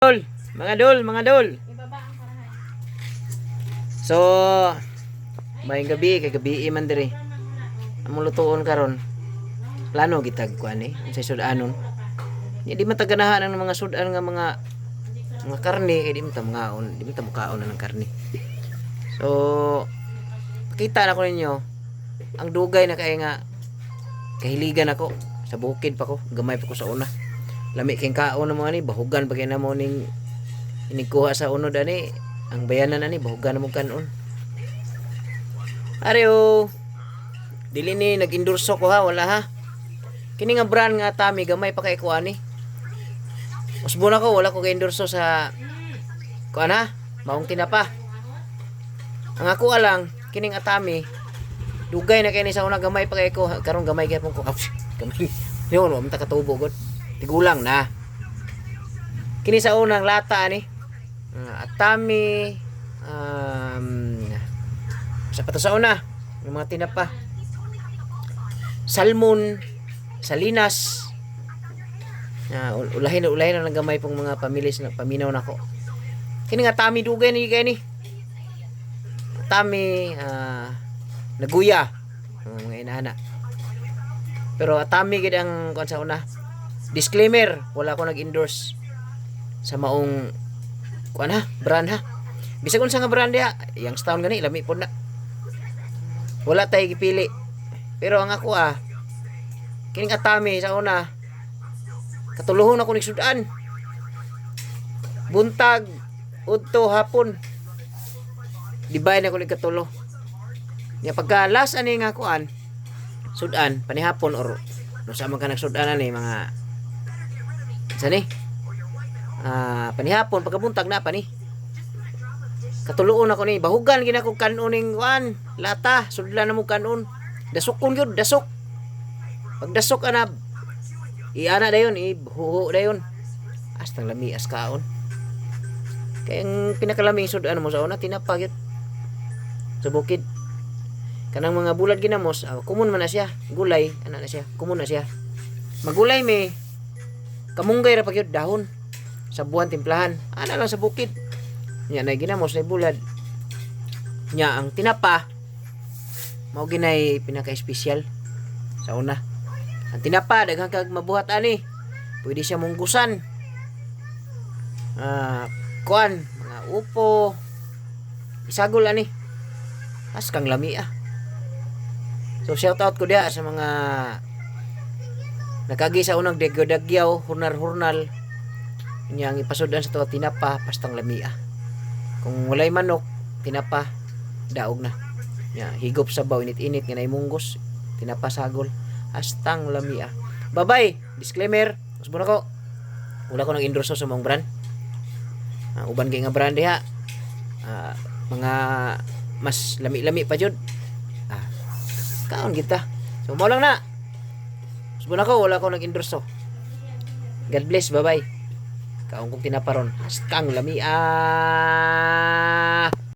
Dol, mga dol, mga dol. Ibaba ang karahay. So, may gabi kay gabi man diri. Among lutuon karon. Plano gitag kuan eh, unsay sud-anon. Di man ta ganahan ang mga sud-an nga mga karne kay di man ta mangaon, di man ta mukaon na ng karne. So, pakita na ko ninyo ang dugay na kay nga kahiligan ako sa bukid pa ko, gamay pa ko sa una. Lami kay kaon ng mga ni, bahugan pa kay namo ning inigkuha sa unod ani, ang bayanan ani bahugan na mo kanon. Areo. Dili ni nag-endorso ko ha, wala ha. Kini nga brand nga Atami gamay pa kay ko ani. Usbon ako, wala ko ga-endorso sa kuan ha, maong tinapa. Ang ako alang kining Atami dugay na kay ni sa una, gamay pa kay ko, karon gamay gyapon ko. Ouch, gamay. Niyon wa man ta katubo gud. Tigulang na. Kini sa unang lata ani. Ah, Atami sa pato sa una, yung mga tinapa. Salmon, salinas. Na ulahin ulahin na ng gamay pong mga pamilis na paminaw nako. Kini nga Tami dugay ni kay ni. Atami naguya ang mga inana. Pero Atami gid ang kuan sa una. Disclaimer, wala ko nag-endorse sa maong kuan ha, brand ha. Bisag unsa nga brand diha, Youngstown gani lami pod na. Wala tay gipili. Pero ang ako ah, kining Atami sa una, katulohon ako nigsudan. Buntag, udto, hapon. Dibay na ko nig katulo. Nya pagka last ani nga kuan, sudan panihapon or no sa man ka nagsudan ani mga sa ni? Ah, panihapon pagkabuntag na pa ni. Katuloon ako ni bahugan gina ko kanon ning kuan, lata, sudlan na mo kanon. Dasukon gyud, dasok. Pagdasok ana iana dayon, ihuho dayon. Astang lami as kaon. Kay ang pinakalaming sudan mo sa una tinapa gyud. Sa bukid. Kanang mga bulad ginamos, ah, common man na siya. Gulay, ana na siya, common na siya. Magulay may kamunggay ra pa gyud dahon. Sa buwan timplahan, ana lang sa bukid. Nya na ginamos na bulad. Nya ang tinapa mao ginay pinaka-espesyal sa una. Ang tinapa daghan kag mabuhat ani. Pwede siya munggusan. Ah, kuan, mga upo. Isagol ani. As kang lami ah. So shout out ko diha sa mga nakagi sa unang dagyo-dagyaw, hurnal-hurnal. Nya ang ipasudan sa tuwa tinapa, pastang lami ah. Kung walay manok, tinapa, daog na. Nya higop sa baw, init-init nga nay munggos, tinapa sagol. Astang lami ah. Bye-bye. Disclaimer, usbon ako. Wala ko nang endorso sa mong brand. Ah, uban kay nga brand diha. Ah, mga mas lami-lami pa jud. Ah, kaon kita. So mao lang na. Usbon ako, wala ko nag-endorso. God bless, bye-bye. Kaon kong tinaparon. Astang lami ah.